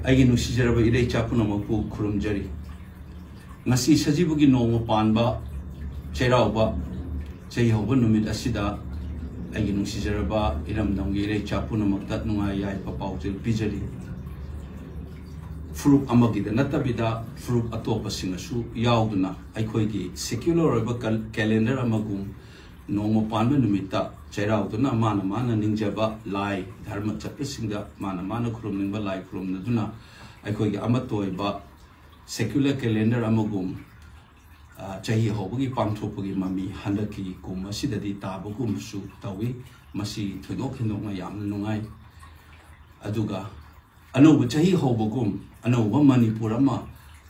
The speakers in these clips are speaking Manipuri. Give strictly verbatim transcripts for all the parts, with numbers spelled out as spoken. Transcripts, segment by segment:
ꯑꯩꯒꯤ ꯅꯨꯡꯁꯤꯖꯔꯕ ꯏꯔꯩꯆꯥ ꯄꯨꯝꯅꯃꯛꯄꯨ ꯈꯨꯔꯨꯝꯖꯔꯤ꯫ ꯉꯁꯤ ꯁꯖꯤꯕꯨꯒꯤ ꯅꯣꯡꯃ ꯄꯥꯟꯕ ꯆꯩꯔꯥꯎꯕ ꯆꯍꯤ ꯍꯧꯕ ꯅꯨꯃꯤꯠ ꯑꯁꯤꯗ ꯑꯩꯒꯤ ꯅꯨꯡꯁꯤꯖꯔꯕ ꯏꯔꯝꯗꯝꯒꯤ ꯏꯔꯩꯆꯥ ꯄꯨꯝꯅꯃꯛꯇ ꯅꯨꯡꯉꯥꯏ ꯌꯥꯏꯐ ꯄꯥꯎꯖꯦꯜ ꯄꯤꯖꯔꯤ꯫ ꯐꯨꯔꯨꯞ ꯑꯃꯒꯤꯗ ꯅꯠꯇꯕꯤꯗ ꯐꯨꯔꯨꯞ ꯑꯇꯣꯞꯄꯁꯤꯡꯅꯁꯨ ꯌꯥꯎꯗꯨꯅ ꯑꯩꯈꯣꯏꯒꯤ secular ꯑꯣꯏꯕ ꯀꯦꯂꯦꯟꯗꯔ ꯑꯃꯒꯨꯝ ꯅꯣꯡꯃ ꯄꯥꯟꯕ ꯅꯨꯃꯤꯠꯇ ꯆꯩꯔꯥꯎꯗꯨꯅ ꯃꯥꯅ ꯃꯥꯅ ꯅꯤꯡꯖꯕ ꯂꯥꯏ ꯙꯔꯃ ꯆꯠꯄꯁꯤꯡꯗ ꯃꯥꯅ ꯃꯥꯅ ꯈꯨꯔꯨꯝꯅꯤꯡꯕ ꯂꯥꯏ ꯈꯨꯔꯨꯝꯅꯗꯨꯅ ꯑꯩꯈꯣꯏꯒꯤ ꯑꯃꯠꯇ ꯑꯣꯏꯕ secular calendar ꯑꯃꯒꯨꯝ ꯆꯍꯤ ꯍꯧꯕꯒꯤ ꯄꯥꯡꯊꯣꯛꯄꯒꯤ ꯃꯃꯤ ꯍꯟꯗꯛꯀꯤ ꯀꯨꯝ ꯑꯁꯤꯗꯗꯤ ꯇꯥꯕꯒꯨꯝꯁꯨ ꯇꯧꯏ꯫ ꯃꯁꯤ ꯊꯣꯏꯗꯣꯛ ꯍꯦꯟꯗꯣꯛꯅ ꯌꯥꯝꯅ ꯅꯨꯡꯉꯥꯏ꯫ ꯑꯗꯨꯒ ꯑꯅꯧꯕ ꯆꯍꯤ ꯍꯧꯕꯒꯨꯝ ꯑꯅꯧꯕ ꯃꯅꯤꯄꯨꯔ ꯑꯃ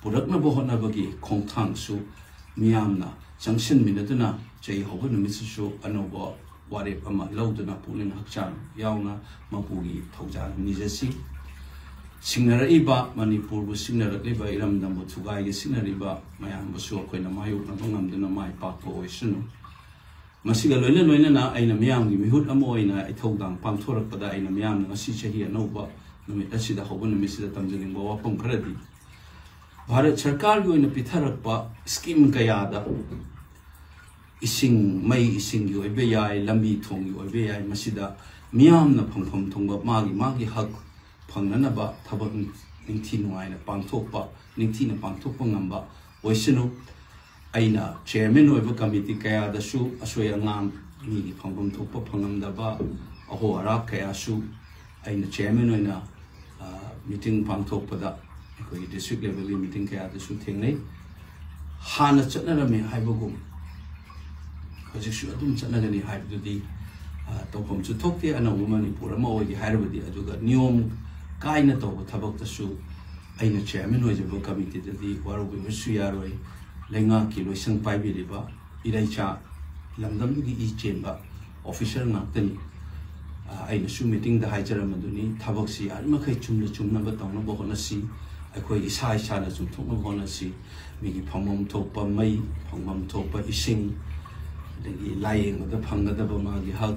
ꯄꯨꯔꯛꯅꯕ ꯍꯣꯠꯅꯕꯒꯤ ꯈꯣꯡꯊꯥꯡꯁꯨ ꯃꯤꯌꯥꯝꯅ ꯆꯪꯁꯤꯟꯃꯤꯟꯅꯗꯨꯅ ꯆꯍꯤ ꯍꯧꯕ ꯅꯨꯃꯤꯠꯁꯤꯁꯨ ꯑꯅꯧꯕ ꯋꯥꯔꯦꯞ ꯑꯃ ꯂꯧꯗꯨꯅ ꯄꯨꯛꯅꯤꯡ ꯍꯛꯆꯥꯡ ꯌꯥꯎꯅ ꯃꯄꯨꯒꯤ ꯊꯧꯖꯥꯜ ꯅꯤꯖꯁꯤ꯫ ꯁꯤꯡꯅꯔꯛꯏꯕ ꯃꯅꯤꯄꯨꯔꯕꯨ ꯁꯤꯡꯅꯔꯛꯂꯤꯕ ꯏꯔꯝꯗꯝꯕꯨ ꯊꯨꯒꯥꯏꯒꯦ ꯁꯤꯡꯅꯔꯤꯕ ꯃꯌꯥꯝꯕꯨꯁꯨ ꯑꯩꯈꯣꯏꯅ ꯃꯥꯌꯣꯛꯅꯕ ꯉꯝꯗꯨꯅ ꯃꯥꯏ ꯄꯥꯛꯄ ꯑꯣꯏꯁꯅꯨ꯫ ꯃꯁꯤꯒ ꯂꯣꯏꯅ ꯂꯣꯏꯅꯅ ꯑꯩꯅ ꯃꯤꯌꯥꯝꯒꯤ ꯃꯤꯍꯨꯠ ꯑꯃ ꯑꯣꯏꯅ ꯏꯊꯧꯗꯥꯡ ꯄꯥꯡꯊꯣꯔꯛꯄꯗ ꯑꯩꯅ ꯃꯤꯌꯥꯝꯅ ꯉꯁꯤ ꯆꯍꯤ ꯑꯅꯧꯕ ꯅꯨꯃꯤꯠ ꯑꯁꯤꯗ ꯍꯧꯕ ꯅꯨꯃꯤꯠꯁꯤꯗ ꯇꯝꯖꯅꯤꯡꯕ ꯋꯥꯐꯝ ꯈꯔꯗꯤ, ꯚꯥꯔꯠ ꯁꯔꯀꯥꯔꯒꯤ ꯑꯣꯏꯅ ꯄꯤꯊꯔꯛꯄ ꯁ꯭ꯀꯤꯝ ꯀꯌꯥꯗ ꯏꯁꯤꯡ, ꯃꯩ ꯏꯁꯤꯡꯒꯤ ꯑꯣꯏꯕ ꯌꯥꯏ, ꯂꯝꯕꯤ ꯊꯣꯡꯒꯤ ꯑꯣꯏꯕ ꯌꯥꯏ, ꯃꯁꯤꯗ ꯃꯤꯌꯥꯝꯅ ꯐꯪꯐꯝ ꯊꯣꯡꯕ ꯃꯥꯒꯤ ꯃꯥꯒꯤ ꯍꯛ ꯐꯪꯅꯅꯕ ꯊꯕꯛ ꯅꯤꯡꯊꯤ ꯅꯨꯡꯉꯥꯏꯅ ꯄꯥꯡꯊꯣꯛꯄ, ꯅꯤꯡꯊꯤꯅ ꯄꯥꯡꯊꯣꯛꯄ ꯉꯝꯕ ꯑꯣꯏꯁꯅꯨ꯫ ꯑꯩꯅ ꯆꯤꯌꯔꯃꯦꯟ ꯑꯣꯏꯕ ꯀꯃꯤꯇꯤ ꯀꯌꯥꯗꯁꯨ ꯑꯁꯣꯏ ꯑꯉꯥꯝ, ꯃꯤꯒꯤ ꯐꯪꯐꯝ ꯊꯣꯛꯄ ꯐꯪꯉꯝꯗꯕ, ꯑꯍꯣ ꯑꯔꯥꯛ ꯀꯌꯥꯁꯨ ꯑꯩꯅ ꯆꯤꯌꯔꯃꯦꯟ ꯑꯣꯏꯅ ꯃꯤꯇꯤꯡ ꯄꯥꯡꯊꯣꯛꯄꯗ ꯑꯩꯈꯣꯏꯒꯤ ꯗꯤꯁꯇ꯭ꯔꯤꯛ ꯂꯦꯚꯦꯜꯒꯤ ꯃꯤꯇꯤꯡ ꯀꯌꯥꯗꯁꯨ ꯊꯦꯡꯅꯩ꯫ ꯍꯥꯟꯅ ꯆꯠꯅꯔꯝꯃꯤ ꯍꯥꯏꯕꯒꯨꯝ ꯍꯧꯖꯤꯛꯁꯨ ꯑꯗꯨꯝ ꯆꯠꯅꯒꯅꯤ ꯍꯥꯏꯕꯗꯨꯗꯤ ꯇꯧꯐꯝꯁꯨ ꯊꯣꯛꯇꯦ꯫ ꯑꯅꯧꯕ ꯃꯅꯤꯄꯨꯔ ꯑꯃ ꯑꯣꯏꯒꯦ ꯍꯥꯏꯔꯕꯗꯤ꯫ ꯑꯗꯨꯒ ꯅꯤꯌꯣꯝ ꯀꯥꯏꯅ ꯇꯧꯕ ꯊꯕꯛꯇꯁꯨ ꯑꯩꯅ ꯆꯤꯌꯔꯃꯦꯟ ꯑꯣꯏꯖꯕ ꯀꯃꯤꯇꯤꯗꯗꯤ ꯋꯥꯔꯧꯕꯤꯕꯁꯨ ꯌꯥꯔꯣꯏ꯫ ꯂꯩꯉꯥꯛꯀꯤ ꯂꯣꯏꯁꯪ ꯄꯥꯏꯕꯤꯔꯤꯕ ꯏꯔꯩꯆꯥ ꯂꯝꯗꯝꯗꯨꯒꯤ ꯏ ꯆꯦꯟꯕ ꯑꯣꯐꯤꯁꯔ ꯉꯥꯛꯇꯅꯤ꯫ ꯑꯩꯅꯁꯨ ꯃꯤꯇꯤꯡꯗ ꯍꯥꯏꯖꯔꯝꯕꯗꯨꯅꯤ, ꯊꯕꯛꯁꯤ ꯌꯥꯔꯤꯃꯈꯩ ꯆꯨꯝꯅ ꯆꯨꯝꯅꯕ ꯇꯧꯅꯕ ꯍꯣꯠꯅꯁꯤ꯫ ꯑꯩꯈꯣꯏ ꯏꯁꯥ ꯏꯁꯥꯅ ꯆꯨꯝꯊꯣꯛꯅꯕ ꯍꯣꯠꯅꯁꯤ꯫ ꯃꯤꯒꯤ ꯐꯪꯐꯝ ꯊꯣꯛꯄ ꯃꯩ, ꯐꯪꯐꯝ ꯊꯣꯛꯄ ꯏꯁꯤꯡ, ꯑꯗꯒꯤ ꯂꯥꯏꯌꯦꯡꯕꯗ ꯐꯪꯒꯗꯕ ꯃꯥꯒꯤ ꯍꯛ,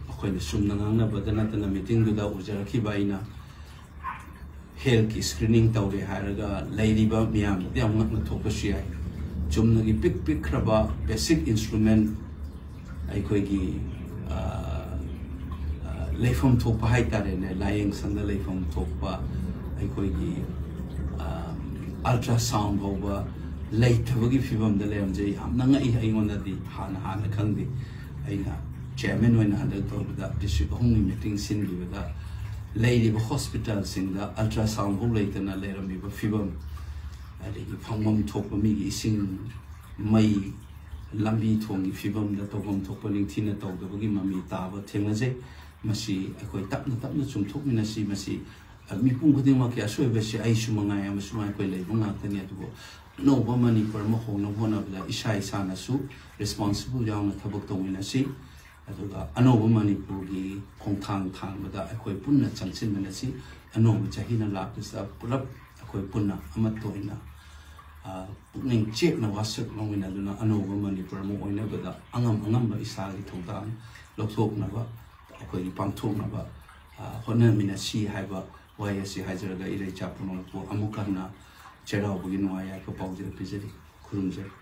ꯑꯩꯈꯣꯏꯅ ꯆꯨꯝꯅ ꯉꯥꯡꯅꯕꯗ ꯅꯠꯇꯅ ꯃꯤꯇꯤꯡꯗꯨꯗ ꯎꯖꯔꯛꯈꯤꯕ ꯑꯩꯅ ꯍꯦꯜꯊꯀꯤ ꯁ꯭ꯀ꯭ꯔꯤꯅꯤꯡ ꯇꯧꯔꯦ ꯍꯥꯏꯔꯒ ꯂꯩꯔꯤꯕ ꯃꯤꯌꯥꯝꯗꯗꯤ ꯌꯥꯝ ꯉꯛꯅ ꯊꯣꯛꯄꯁꯨ ꯌꯥꯏ꯫ ꯆꯨꯝꯅꯒꯤ ꯄꯤꯛ ꯄꯤꯛꯈ꯭ꯔꯕ ꯕꯦꯁꯤꯛ ꯏꯟꯁꯇ꯭ꯔꯨꯃꯦꯟ, ꯑꯩꯈꯣꯏꯒꯤ ꯑ, ꯑ, ꯂꯩꯐꯝ ꯊꯣꯛꯄ ꯍꯥꯏꯇꯥꯔꯦꯅꯦ, ꯂꯥꯏꯌꯦꯡ ꯁꯪꯗ ꯂꯩꯐꯝ ꯊꯣꯛꯄ ꯑꯩꯈꯣꯏꯒꯤ ꯑꯜꯇ꯭ꯔꯥꯁꯥꯎꯟ ꯐꯥꯎꯕ ꯂꯩꯇꯕꯒꯤ ꯐꯤꯕꯝꯗ ꯂꯩꯔꯝꯖꯩ꯫ ꯌꯥꯝꯅ ꯉꯛꯏ꯫ ꯑꯩꯉꯣꯟꯗꯗꯤ ꯍꯥꯟꯅ ꯍꯥꯟꯅ ꯈꯪꯗꯦ꯫ ꯑꯩꯅ ꯆꯤꯌꯔꯃꯦꯟ ꯑꯣꯏꯅ ꯍꯟꯗꯛ ꯇꯧꯕꯗ ꯗꯤꯁꯇ꯭ꯔꯤꯛ ꯑꯍꯨꯝꯒꯤ ꯃꯤꯇꯤꯡ ꯁꯤꯟꯈꯤꯕꯗ ꯂꯩꯔꯤꯕ ꯍꯣꯁꯄꯤꯇꯥꯜꯁꯤꯡꯗ ꯑꯜꯇ꯭ꯔꯥꯁꯥꯎꯟ ꯐꯥꯎ ꯂꯩꯇꯅ ꯂꯩꯔꯝꯃꯤꯕ ꯐꯤꯕꯝ, ꯑꯗꯒꯤ ꯐꯪꯐꯝ ꯊꯣꯛꯄ ꯃꯤꯒꯤ ꯏꯁꯤꯡ, ꯃꯩ, ꯂꯝꯕꯤ ꯊꯣꯡꯒꯤ ꯐꯤꯕꯝꯗ ꯇꯧꯐꯝ ꯊꯣꯛꯄ ꯅꯤꯡꯊꯤꯅ ꯇꯧꯗꯕꯒꯤ ꯃꯃꯤ ꯇꯥꯕ ꯊꯦꯡꯅꯖꯩ꯫ ꯃꯁꯤ ꯑꯩꯈꯣꯏ ꯇꯞꯅ ꯇꯞꯅ ꯆꯨꯝꯊꯣꯛꯃꯤꯟꯅꯁꯤ꯫ ꯃꯁꯤ ꯃꯤꯄꯨꯝ ꯈꯨꯗꯤꯡꯃꯛꯀꯤ ꯑꯁꯣꯏꯕꯁꯤ ꯑꯩꯁꯨ ꯃꯉꯥꯏ ꯑꯃꯁꯨ ꯑꯩꯈꯣꯏ ꯂꯩꯕ ꯉꯥꯛꯇꯅꯤ꯫ ꯑꯗꯨꯕꯨ ꯑꯅꯧꯕ ꯃꯅꯤꯄꯨꯔ ꯑꯃ ꯍꯣꯡꯅꯕ ꯍꯣꯠꯅꯕꯗ ꯏꯁꯥ ꯏꯁꯥꯅꯁꯨ ꯔꯦꯁꯄꯣꯟꯁꯤꯕꯜ ꯌꯥꯎꯅ ꯊꯕꯛ ꯇꯧꯃꯤꯟꯅꯁꯤ꯫ ꯑꯗꯨꯒ ꯑꯅꯧꯕ ꯃꯅꯤꯄꯨꯔꯒꯤ ꯈꯣꯡꯊꯥꯡ ꯊꯥꯡꯕꯗ ꯑꯩꯈꯣꯏ ꯄꯨꯟꯅ ꯆꯪꯁꯤꯟꯃꯤꯟꯅꯁꯤ꯫ ꯑꯅꯧꯕ ꯆꯍꯤꯅ ꯂꯥꯛꯄꯁꯤꯗ ꯄꯨꯂꯞ ꯑꯩꯈꯣꯏ ꯄꯨꯟꯅ ꯑꯃꯠꯇ ꯑꯣꯏꯅ, ꯑ, ꯄꯨꯛꯅꯤꯡ ꯆꯦꯠꯅ ꯋꯥꯁꯛ ꯂꯧꯃꯤꯟꯅꯗꯨꯅ ꯑꯅꯧꯕ ꯃꯅꯤꯄꯨꯔ ꯑꯃ ꯑꯣꯏꯅꯕꯗ ꯑꯉꯝ ꯑꯉꯝꯕ ꯏꯁꯥꯒꯤ ꯊꯧꯗꯥꯡ ꯂꯧꯊꯣꯛꯅꯕ, ꯑꯩꯈꯣꯏꯒꯤ ꯄꯥꯡꯊꯣꯛꯅꯕ, ꯑ, ꯍꯣꯠꯅꯃꯤꯟꯅꯁꯤ ꯍꯥꯏꯕ ꯋꯥꯍꯩ ꯑꯁꯤ ꯍꯥꯏꯖꯔꯒ ꯏꯔꯩꯆꯥ ꯄꯨꯝꯅꯃꯛꯄꯨ ꯑꯃꯨꯛ ꯍꯟꯅ ꯆꯩꯔꯥꯎꯕꯒꯤ ꯅꯨꯡꯉꯥꯏ ꯌꯥꯏꯐ ꯄꯥꯎꯖꯦꯜ ꯄꯤꯖꯔꯤ꯫ ꯈꯨꯔꯨꯝꯖꯔꯤ꯫